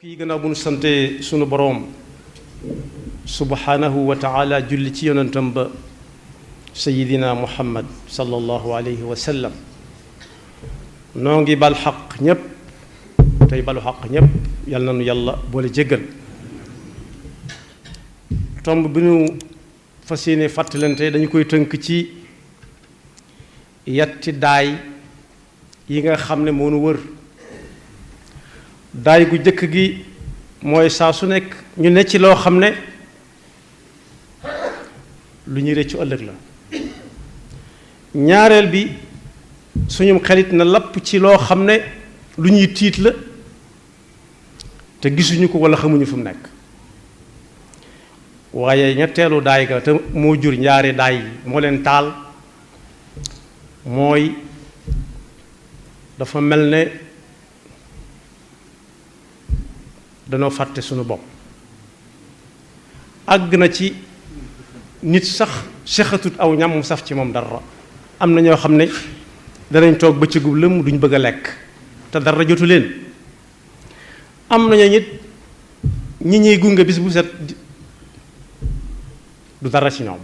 yi gannaaw bu nu sante sunu boroom subhanahu wa taala julli ci yonentam ba sayidina muhammad sallallahu alayhi wa sallam noo ngi bal xaq ñépp tey balu xaq ñépp yal na nu yàlla boole jéggal tomb bi nu fas yéene fàttalante dañu koy tënk ci yatti daay yi nga xam ne moo nu wër daay gu jëkk gi mooy saa su nekk ñu ne ci loo xam ne lu ñuy rëccu ëllëg la ñaareel bi suñum xelit na lapp ci loo xam ne lu ñuy tiit la te gisuñu ko walla xamuñu fu mu nekk waaye ñetteelu daay ga te moo jur ñaari daay yi moo leen taal mooy dafa mel ne danoo fàtte suñu bopp àgg na ci nit sax sexatut aw ñam mu saf ci moom dara am na ñoo xam ne danañ toog bëccëgu lëm duñ bëgg a lekk te dara jotu leen am nañu nit ñi ñuy gunge bis bu set du dara ci ñoom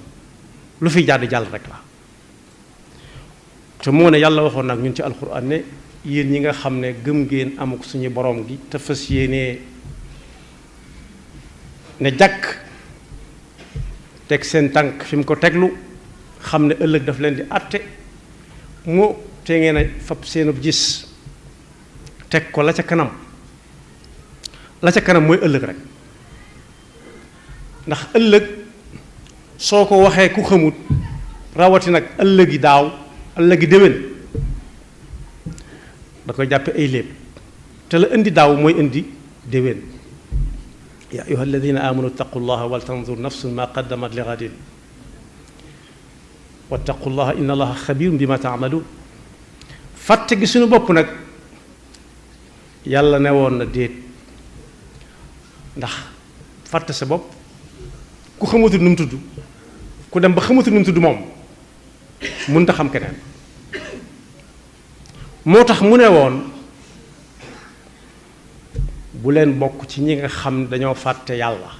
lu fi jàdd jàll rek la te moo ne yàlla waxoon nag ñun ci alxuraan ne yéen ñi nga xam ne gëm ngeen amuk suñu borom gi te fas yéenee ne jàkk teg seen tànk fi mu ko teglu xam ne ëllëg daf leen di àtte moo te ngeen a fab seenub gis teg ko la ca kanam mooy ëllëg rek ndax ëllëg soo ko waxee ku xamut rawati nag ëllëgi daaw ëllëgi déwén da koy jàppe ay léeb te la indi daaw mooy indi déwén yaa ayyuha alladina amanu ittaqu llaha wal tanzur nafsun ma qaddamat li gadin wattaqu llaha inna allaha xabirun bima taamaluun fàtte gi suñu bopp nag yàlla ne woon na déet ndax fàtte sa bopp ku xamatul nu mu tudd ku dem ba xamatul nu mu tudd moom mënut a xam keneen moo tax mu ne woon bu leen bokk ci ñi nga xam ne dañoo fàtte yàlla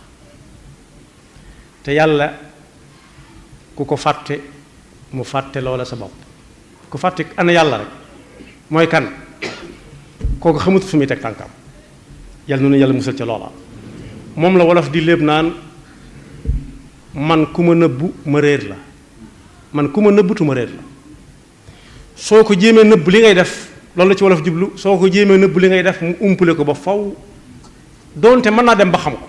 te yàlla ku ko fàtte mu fàtte loola sa bopp ku fàtte ana yàlla rek mooy kan kooku xamut fu muy teg tànkam yàlla nu ne yàlla musal ca loola moom la wolof di léeb naan man ku ma nëbbu ma réer la man ku ma nëbbutu ma réer la soo ko jéemee nëbb li ngay def loolu la ci wolof jublu soo ko jéemee nëbb li ngay def mu umpale ko ba faw doonte mën naa dem ba xam ko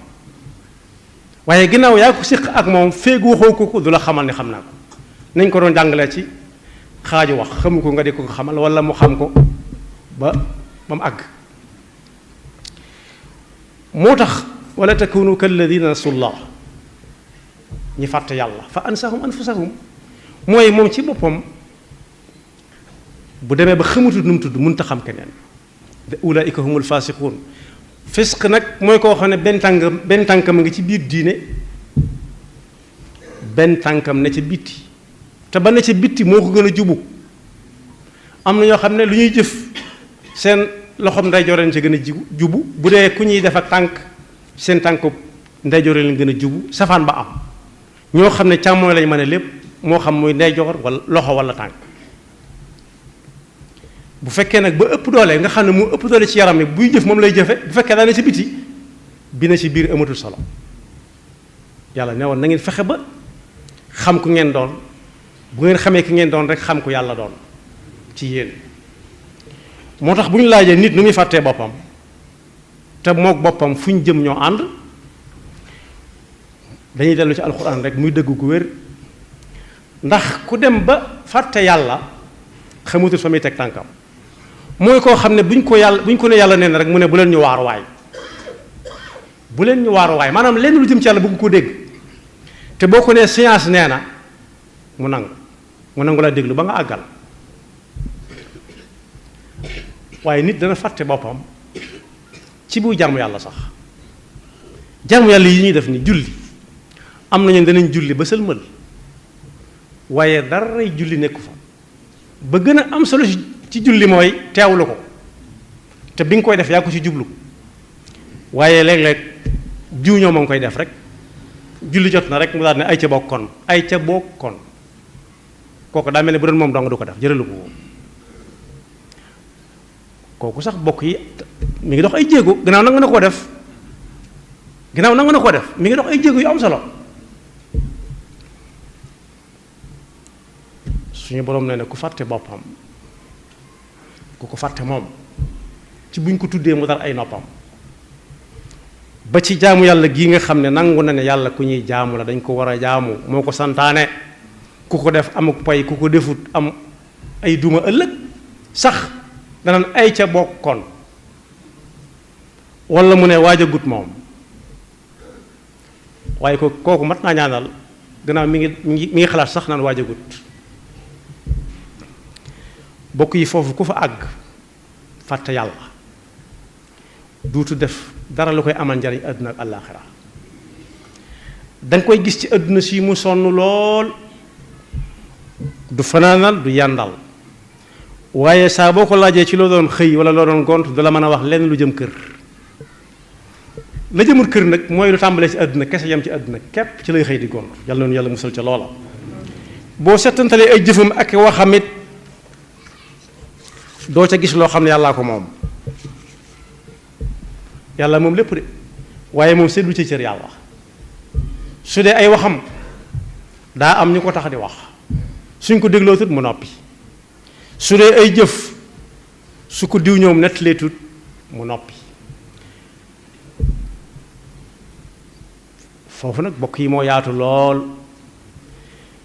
waaye ginnaaw yaa ko séq ak moom feeg waxoo ko du la xamal ne xam naa ko nañ ko doon jàngalee ci xaaju wax xamu ko nga di ko xamal walla mu xam ko ba mu àgg moo tax wala takunu kalladina nasullah ñi fàtte yàlla fa ansahum anfusahum mooy moom ci boppam bu demee ba xamatut nu mu tudd mënut a xam keneen de ulaika humul fasiqun fisq nag mooy koo xam ne benn tànkam a ngi ci biir diine benn tànkam ne ca bitti te ba ne ca bitti moo ko gën a jubu am na ñoo xam ne lu ñuy jëf seen loxoom ndeyjoor leen ca gën a jubu bu dee ku ñuy def ak tànk seen tànku ndeyjoor leen gën a jubu safaan ba am ñoo xam ne càmmooñ lañ mën a lépp moo xam muy ndeyjoor wala loxo wala tànk bu fekkee nag ba ëpp doole nga xam ne mu ëpp doole ci yaram mi buy jëf moom lay jëfe bu fekkee daane ci biti bi na ci biir amatul solo yàlla ne woon na ngeen fexe ba xam ku ngeen doon bu ngeen xamee ki ngeen doon rek xam ku yàlla doon ci yéen moo tax bu ñu laajee nit nu muy fàttee boppam te mook boppam fu ñu jëm ñoo ànd dañuy dellu ci alxuraan rek muy dëgg gu wér ndax ku dem ba fàtte yàlla xamutul fa muy teg tànkam mooy koo xam ne buñ ko ne yàlla nee na rek mu ne bu leen ñu waaruwaay bu leen ñu waaruwaay maanaam lenn lu jëm ci yàlla bëgg ko dégg te boo ko nee science nee na mu nangu la déglu ba nga àggal waaye nit dana fàtte boppam ci bu jaamu yàlla sax jaamu yàlla yi ñuy def ni julli am nañu danañ julli ba sëlmal waaye daray julli nekku fa ba gën a am solo ci julli mooy teewlu ko te bi nga koy def yaa ko ci jublu waaye léeg-léeg jiw ñoo ma ngi koy def rek julli jot na rek mu daal ne ay ca bokkoon ay ca bokkoon kooku daa mel ne bu doon moom dong du ko def jërëlu ko kooku sax bokk yi mi ngi dox ay jéego gannaaw nangu na koo def gannaaw nangu na koo def mi ngi dox ay jéego yu am solo suñu borom nee na ku fàtte boppam ku ko fàtte moom ci buñ ko tuddee mu dar ay noppam ba ci jaamu yàlla gii nga xam ne nangu na ne yàlla ku ñuy jaamu la dañ ko war a jaamu moo ko santaane ku ko def amuk pay ku ko defut am ay duma ëllëg sax danaan ay ca bokkoon wala mu ne waajagut moom waaye kooku mat naa ñaanal gannaaw mi ngi xalaat sax naan waajagut bokk yi foofu ku fa àgg fàtte yàlla duutu def dara lu koy amal njariñ àdduna ak àllaaxira danga koy gis ci àdduna si mu sonn lool du fanaanal du yàndal waaye saa boo ko laajee ci loo doon xëy wala loo doon gont du la mën a wax lenn lu jëm kër la jëmul kër nag mooy lu tàmbalee ci àdduna kese yam ci àdduna képp ci lay xëy di gont yàlla noonu yàlla musal ca loola boo settantalee ay jëfam ak waxamit doo ca gis loo xam ne yàllaa ko moom yàlla moom lépp de waaye moom seddu ci cër yàlla su dee ay waxam daa am ñu ko tax di wax suñ ko dégloo tut mu noppi su dee ay jëf su ko diw ñoom nettalee tut mu noppi foofu nag bokk yi moo yaatu lool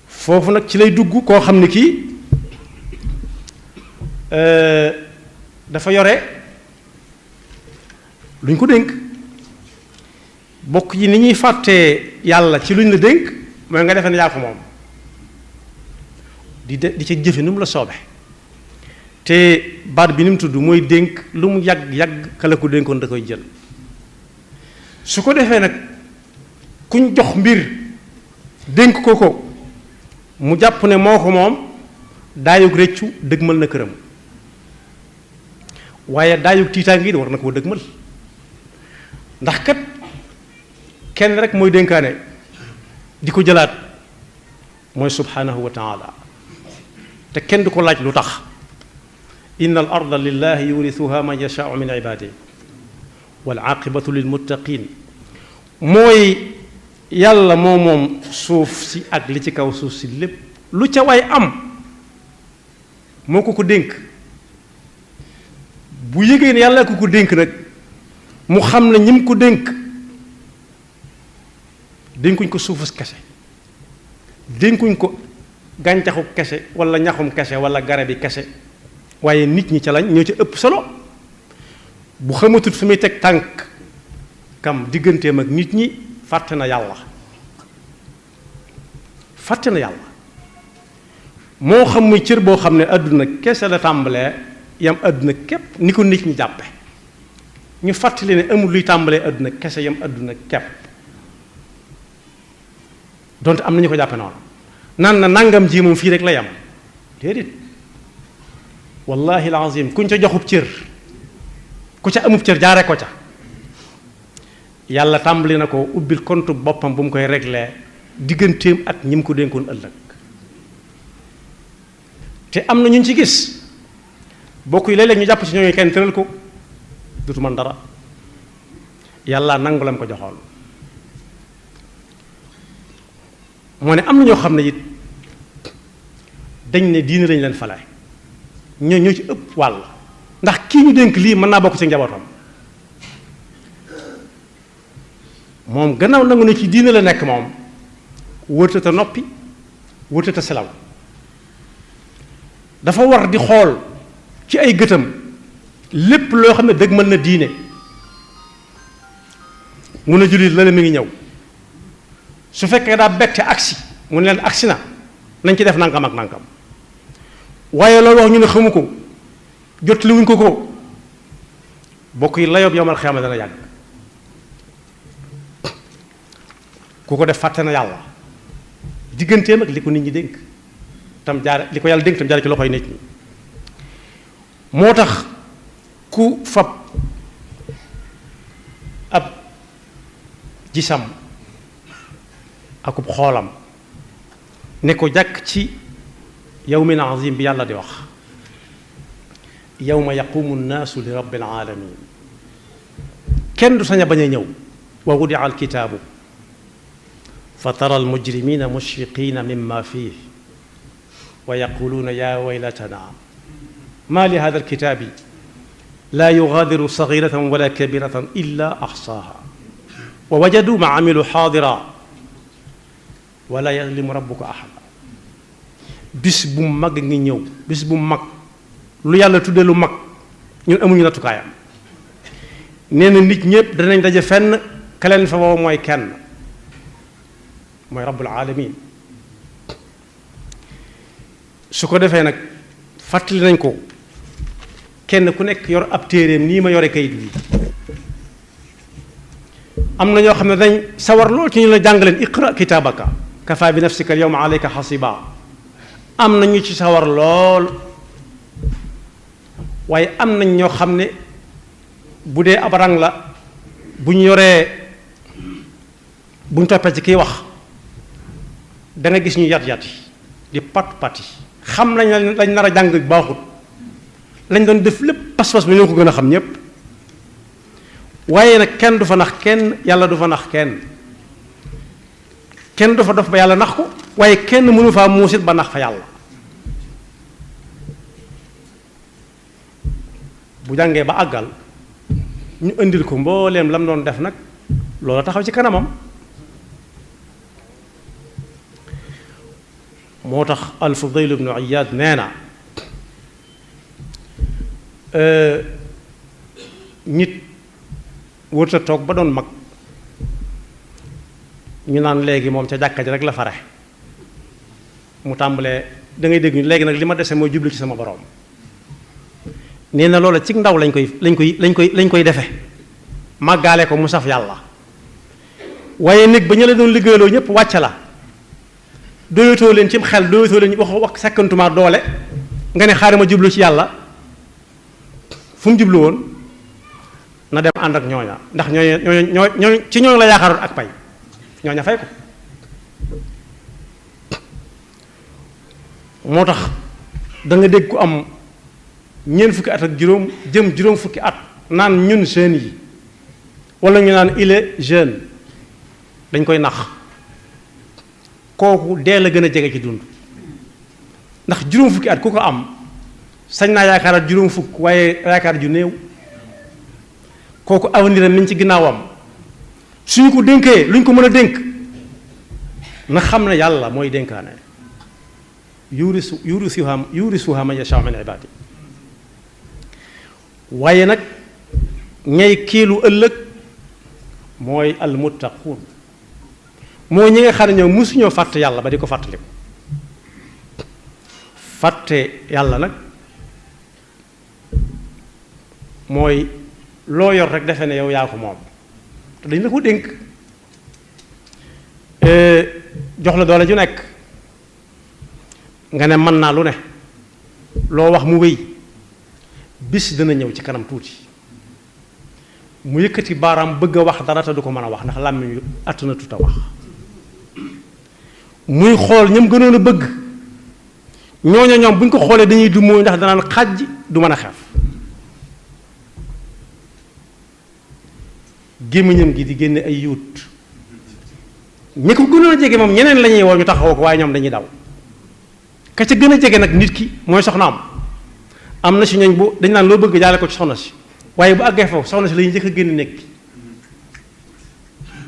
foofu nag ci lay dugg koo xam ne kii dafa yore luñ ko dénk bokk yi ni ñuy fàttee yàlla ci luñ la dénk mooy nga defee ne yaa ko moom di ca jëfe ni mu la soobe te baat bi ni mu tudd mooy dénk lu mu yàgg kala ko dénkoon da koy jël su ko defee nag kuñ jox mbir dénk ko mu jàpp ne moo ko moom daayug réccu dëgmal na këram waaye daayug tiitaange yi war na koo dëgmal ndax kat kenn rek mooy dénkaane di ko jëlaat mooy subhanahu wa taala te kenn du ko laaj lu tax inna al arda lillahi yurithuha man yashaau min ibadihi wal aqibatu lil muttaqin mooy yàlla moom suuf si ak li ci kaw suuf si lépp lu ca way am moo ko dénk bu yëgee ne yàlla ko dénk nag mu xam ne ñim ko dénkuñ ko suufus kese dénkuñ ko gàncaxu kese wala ñaxum kese wala garabi kese waaye nit ñi ca lañ ñoo ci ëpp solo bu xamatut fi muy teg tànk kam digganteem ak nit ñi fàtte na yàlla moo xam muy cër boo xam ne àdduna kese la tàmbalee yam àdduna képp ni ko nit ñi jàppe ñu fàttali ne amul luy tàmbalee àdduna kese yam àdduna képp donte am na ñu ko jàppe noonu naan na nangam ji moom fii rek la yam déedéet wallahi alazim kuñ ca joxub cër ku ca amub cër jaare ko ca yàlla tàmbali na ko ubbil compte boppam bu mu koy réglé digganteem ak ñi mu ko dénkoon ëllëg te am na ñu ci gis bokk yi léeg-léeg ñu jàpp ci ñooñu kenn tëral ko dutu man dara yàlla nangu lam ko joxoon moo ne am na ñoo xam ne it dañ ne diine lañ leen fale ñoo ci ëpp wàll ndax kii ñu dénk lii mën naa bokk ci njabootam moom gannaaw nangu ne ci diine la nekk moom wërtata noppi wërtata selaw dafa war di xool ci ay gëtam lépp loo xam ne dëgg mën na diine mun a jullit la mi ngi ñëw su fekkee daa bette agsi mu ne leen agsi na nañ ci def nangam ak nangam waaye loolu wax ñu ne xamu ko jot li wuñ ko bokk yi layob yowmal xiyaama dana yàgg ku ko def fàtte na yàlla digganteem ak li ko nit ñi dénk tam jaare li ko yàlla dénk tam jaare ci loxoy nit ñi moo tax ku fab ab gisam akub xoolam ne ko jàkk ci yawmin azim bi yàlla di wax yawma yaqumu nnaasu li rabbil alamin kenn du sañ a bañ a ñëw wa wudia alkitaabu fa tara almujrimina mushfiqina mimma fiih wa yaquluuna ya waylatana ma li hada alkitaabi laa yugaadiru sagiratan wala kabiratan illa axsaaha wa wajadu ma amilu xaadira wala yazlimu rabbuka ahada bis bu mag ngi ñëw bis bu mag lu yàlla tudde lu mag ñun amuñu nattukaayam nee na nit ñëpp danañ daje fenn ka leen fa woo mooy kenn mooy rabbul alamin su ko defee nag fàttali nañ ko kenn ku nekk yor ab téeréem nii ma yore kayit bi am na ñoo xam ne dañ sawar lool ci ñu la jàngaleen iqra kitaabaka kafa bi nafsika al yawma alayka hasiba am na ñu ci sawar lool waaye am nañ ñoo xam ne bu dee ab rang la bu ñu yoree bu ñu toppee ci kiy wax da nga gis ñu yat-yat yi di pat-pati xam nañ lañ nar a jàng baaxut lañ doon def lépp pas-pas bi ñoo ko gën a xam ñépp waaye nag kenn du fa nax kenn yàlla du fa nax kenn kenn du fa dof ba yàlla nax ko waaye kenn mënu faa muusit ba nax fa yàlla bu jàngee ba àggal ñu indil ko mbooleem lam doon def nag loola taxaw ci kanamam moo tax al-Fudayl ibnu Iyaad nee na nit wërta toog ba doon mag ñu naan léegi moom ca jàkka ji rek la fare mu tàmbalee da ngay dégg ñu léegi nag li ma dese mooy jublu ci sama boroom nee na loola ci ndaw lañ koy defe màggaale ko mu saf yàlla waaye nit ba ñu la doon liggéeyloo ñëpp wàcc la doyatoo leen cim xel doyatoo leen wax sekkantuma doole nga ne xaaral ma jublu ci yàlla fu mu jublu woon na dem ànd ak ñooña ndax ñooña ci ñooñu la yaakaaroon ak pay ñooña fay ko moo tax da nga dégg ku am ñeent fukki at ak juróom jëm juróom fukki at naan ñun jeunes yi wala ñu naan il est jeune dañ koy nax kooku dee la gën a jege ci dund ndax juróom fukki at ku ko am sañ naa yaakaaraat juróom fukk waaye yaakaar ju néew kooku avenir am mi ngi ci ginnaawam suñu ko dénkee luñ ko mën a dénk na xam ne yàlla mooy dénkaane yurisuha man yashaa min ibaadi waaye nag ñay kiilu ëllëg mooy almuttaquun mooy ñi nga xam ne ñoom musuñoo fàtte yàlla ba di ko fàttaliku fàtte yàlla nag mooy loo yor rek defe ne yow yaa ko moom te dañ la ko dénk jox la doole ju nekk nga ne mën naa lu ne loo wax mu wéy bis dana ñëw ci kanam tuuti mu yëkkati baaraam bëgg a wax dara te du ko mën a wax ndax làmmiñ yu àttuna tut a wax muy xool ñam gënoon a bëgg ñooña ñoom bu ñu ko xoolee dañuy du mooy ndax danaan xàjj du mën a xeef gémmiñam gi di génne ay yuut ñi ko gënoon a jege moom ñeneen la ñuy woo ñu taxawoo ko waaye ñoom dañuy daw ka ca gën a jege nag nit ki mooy soxnaam am na si ñooñ bu dañ naan loo bëgg jaale ko ci soxna si waaye bu àggee foofu soxna si la ñuy njëkk a génn nekk bi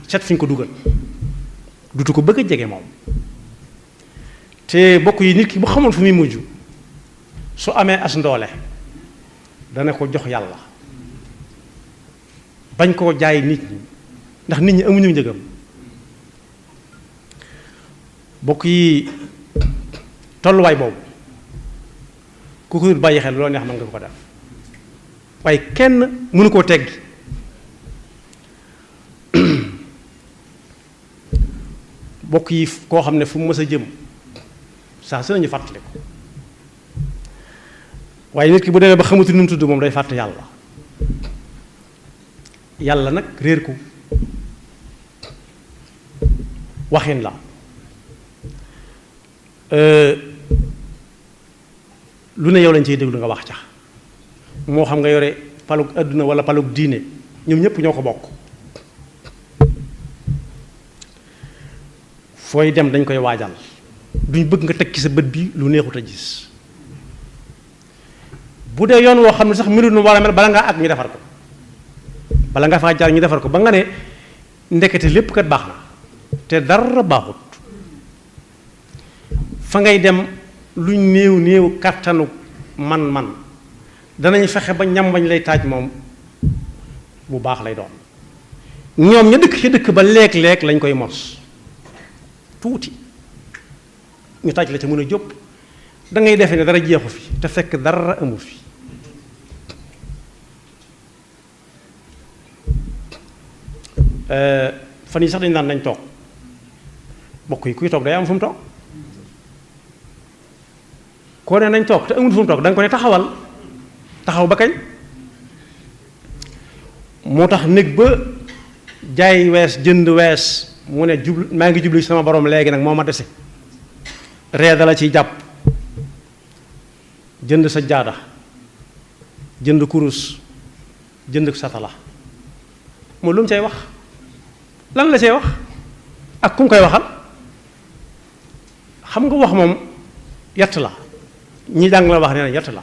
set fi ñu ko dugal dutu ko bëgg a jege moom te bokk yi nit ki bu xamoon fu muy mujj su amee as ndoole dana ko jox yàlla bañ koo jaay nit ñi ndax nit ñi amuñu njëgam bokk yi tolluwaay boobu ku ko bàyyi xel loo neex mën nga ko def waaye kenn mënu koo teggi bokk yi koo xam ne fu mu mës a jëm saa su nañu fàttali ko waaye nit ki bu demee ba xamatu nu mu tudd moom day fàtte yàlla yàlla nag réer ko waxin la lu ne yow lañ ciy déglu nga wax ca moo xam nga yore palug àdduna wala palug diine ñoom ñëpp ñoo ko bokk fooy dem dañ koy waajal duñ bëgg nga teg ci sa bët bi lu neexut a gis bu dee yoon woo xam ne sax mënul nu war a mel bala ngaa ak ñu defar ko bala nga faa jaar ñu defar ko ba nga ne ndekete lépp kat baax na te dara baaxut fa ngay dem luñ néew néew kàttanu man danañ fexe ba ñam bañ lay taaj moom bu baax lay doon ñoom ña dëkk ca dëkk ba léeg-léeg lañ koy mos tuuti ñu taaj la ca mën a jóg da ngay defe ne dara jeexu fi te fekk dara amu fi fan yi sax dañ naan nañ toog bokk yi kuy toog day am fu mu toog koo ne nañ toog te amul fu mu toog da nga ko ne taxawal taxaw ba kañ moo tax néeg ba jaay wees jënd wees mu ne jublu maa ngi jublu ci sama borom léegi nag moo ma dese reeda la ciy jàpp jënd sa jaada jënd kurus jënd satala mooy lu mu cay wax lan la cay wax ak ku mu koy waxal xam nga wax moom yett la ñi jàng la wax nee na yett la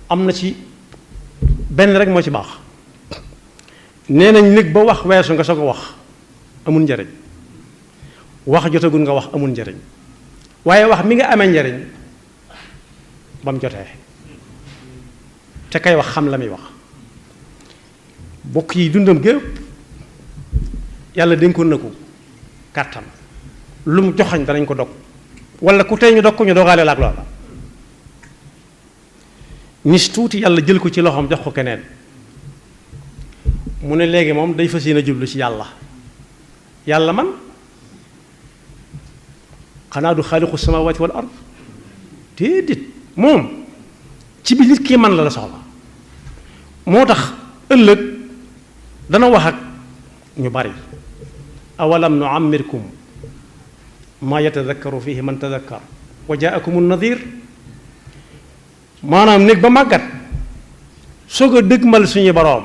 am na ci benn rek moo ci baax nee nañ néeg ba wax weesu nga soog a wax amul njariñ wax jotagul nga wax amul njariñ waaye wax mi nga amee njariñ ba mu jotee te kay wax xam la muy wax bokk yi dundam gépp yàlla dénkoon na ko kàttan lu mu joxañ danañ ko dog wala ku tey ñu dog ko ñu dogaale la ak loola nis tuuti yàlla jël ko ci loxoom jox ko keneen mu ne léegi moom day fas yéene jublu ci yàlla man xanaa du xaaliqu samawati wal ard déedéet moom ci bi nit kii man la soxla moo tax ëllëg dana wax ak ñu bari awalam nuammirkum ma yatadakkaru fihi man tadakkar wa jaakumu nadir maanaam néeg ba màggat soog a dëgmal suñu boroom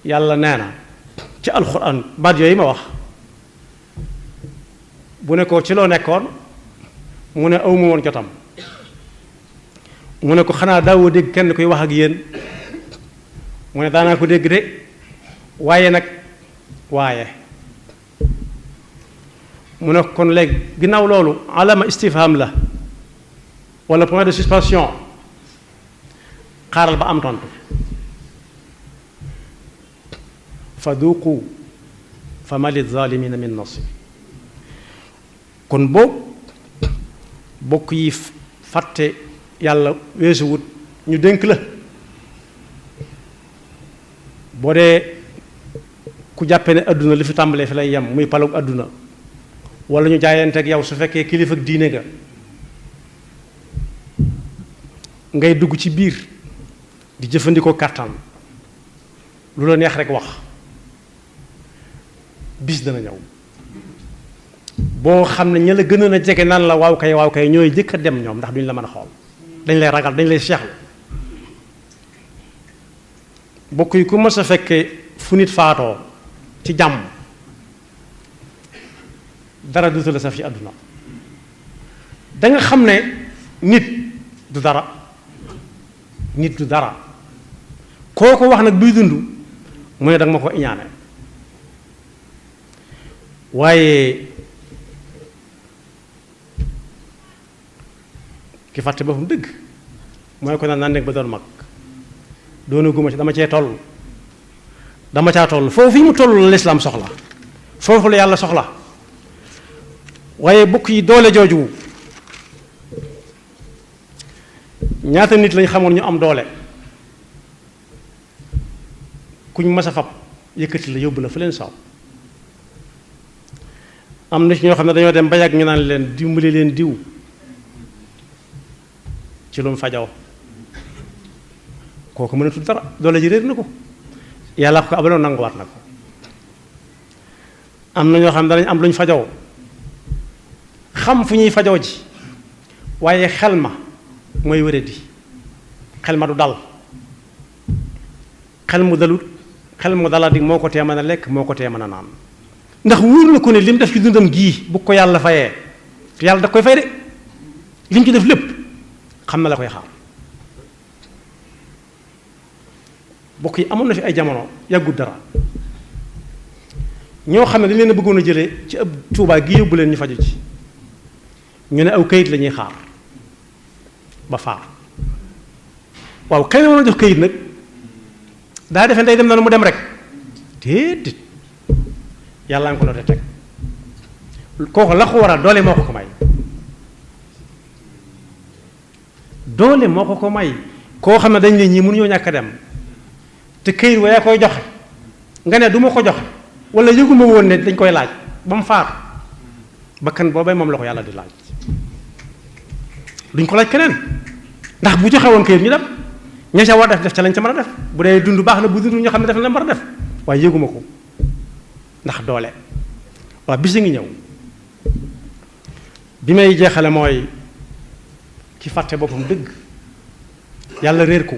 yàlla nee na ci alxuraan baat yooyu ma wax bu ne ko ci loo nekkoon mu ne awma woon jotam mu ne ko xanaa daawoo dégg kenn koy wax ak yéen mu ne daanaa ko dégg de waaye mu ne kon léegi ginnaaw loolu alama istifham la wala point de suspension xaaral ba am tontu fa duuqu fa ma lizalimina min nasir kon bokk yi fàtte yàlla weesuwut ñu dénk la boo dee ku jàppe ne adduna li fi tàmbalee fi lay yem muy palug adduna wala ñu jaayante ak yow su fekkee kilifa ak diine nga ngay dugg ci biir di jëfandikoo kàttan lu la neex rek wax bis dana ñëw boo xam ne ña la gënoon a jege naan la waaw kay ñooy jëkk a dem ñoom ndax duñ la mën a xool dañ lay ragal dañ lay seexlu bokk yi ku mës a fekkee fu nit faatoo ci jàmm dara dutu la saf ci àdduna danga xam ne nit du dara koo ko wax nag buy dund mu ne danga ma ko iñaane waaye ki fàtte boppam dëgg mooy ko naan nekk ba doon mag doona guma ci dama caa toll foofu fi mu toll la lislaam soxla foofu la yàlla soxla waaye bokk yi doole jooju ñaata nit lañ xamoon ñu am doole kuñ mas a fab yëkkati la yóbbu la fa leen soow am na ci ñoo xam ne dañoo dem ba yàgg ñu naan leen dimbali leen diw ci lu mu fajoo kooku mënatul dara doole ji réer na ko yàlla ko abaloon nanguwaat na ko. am na ñoo xam ne danañ am lu ñu fajoo xam fu ñuy fajoo ji waaye xel ma mooy wéradi xel ma du dal xel mu dalut xel mu daladi moo ko tee mën a lekk moo ko tee mën a naan ndax wóor na ko ne lim def ci dundam gii bu ko yàlla fayee yàlla da koy fay de lim ci def lépp xam na la koy xaar. bokk yi amoon na fi ay jamono yàggut dara ñoo xam ne dañ leen a bëggoon a jëlee ci ab Tuubaa gi yóbbu leen ñu faju ci ñu ne aw kayit la ñuy xaar ba faar waaw kay la mën a jox kayit nag daa defee day dem na mu dem rek déedéet yàlla nga ko doon teg kooku la ko waral doole moo ko ko may doole moo ko ko may koo xam ne dañ ne ñii mënuñoo ñàkk a dem te kayit wa yaa koy joxe nga ne du ma ko joxe wala yëguma woon ne dañ koy laaj ba mu faar bakkan boobay moom la ko yàlla di laaj duñ ko laaj keneen ndax bu joxe woon kayit ñu dem ña ca war def ca lañ ca mën a def bu dee dund baax na bu dund ñoo xam ne def na la mën a def waaye yëguma ko ndax doole waaw bis a ngi ñëw bi may jeexale mooy ki fàtte boppam dëgg yàlla réer ko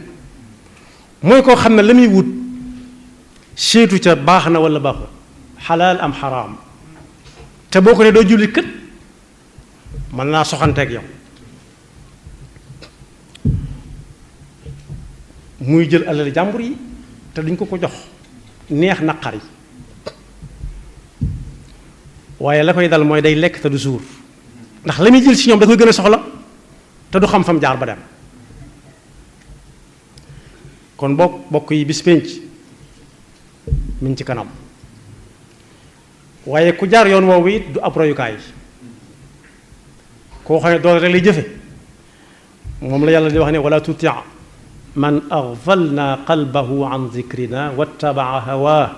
mooy koo xam ne la muy wut seetu ca baax na wala baaxul xalaal am xaraam te boo ko ne doo julli kët mën naa soxanteeg yow muy jël alal jàmbur yi te duñ ko ko jox neex naqar yi waaye la koy dal mooy day lekk te du suur ndax la muy jël ci ñoom da koy gën a soxla te du xam fam jaar ba dem kon bokk yi bis pénc mi ngi ci kanam waaye ku jaar yoon woowu it du ab royukaay koo xam ne doole rek lay jëfe moom la yàlla di wax ne wala tuti man aghfalna qalbahu an zikrina wattabaa hawaa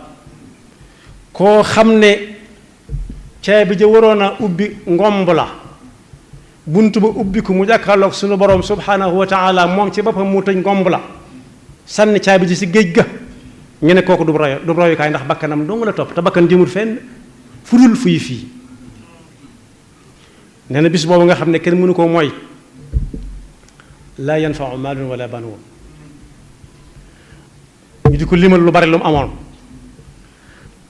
koo xam ne caabi ja waroon a ubbi ngomb la bunt ba ubbi ko mu jàkkaarloog sunu borom subhanahu wa taala moom ci boppam mu tëj ngomb la sànni caabi ji si géej ga ñu ne kooku du royukaay ndax bakkanam dong la topp te bakkan jëmul fenn fudul fuy fii nee na bis boobu nga xam ne kenn mënu koo mooy laa yanfau maalun wala banuun ñu di ko limal lu bari lu mu amoon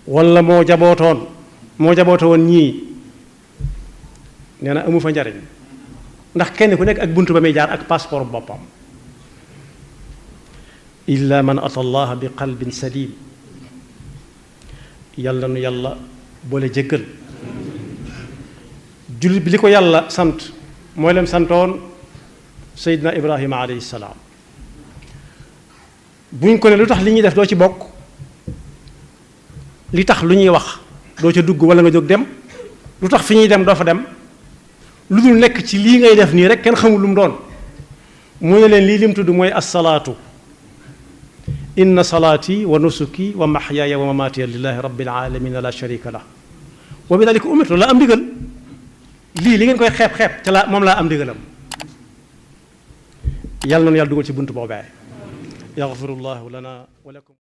wala moo jabootoon ñii nee na amu fa njariñ ndax kenn ku nekk ak buntu ba muy jaar ak passeport boppam illa man ata allah bi qalbin salim yàlla nu yàlla boole jéggal jullit bi li ko yàlla sant mooy leen santoon seydina ibrahima alayhi salaam buñ ko ne lu tax li ñuy def doo ci bokk li tax lu ñuy wax doo ca dugg wala nga jóg dem lu tax fi ñuy dem doo fa dem lu dul nekk ci lii ngay def nii rek kenn xamul lu mu doon mu ne leen lii lim tudd mooy assalaatu inna salaati wa nusuki wa mahyaaya wa mamaatiya lillahi rabbil aalamiina la sharika lah wa bi dalika umirtu la am ndigal lii li ngeen koy xeeb ca la moom laa am ndigalam yàlla noonu yàlla dugal ci buntu boobee yaxfirullahu lana wa lakum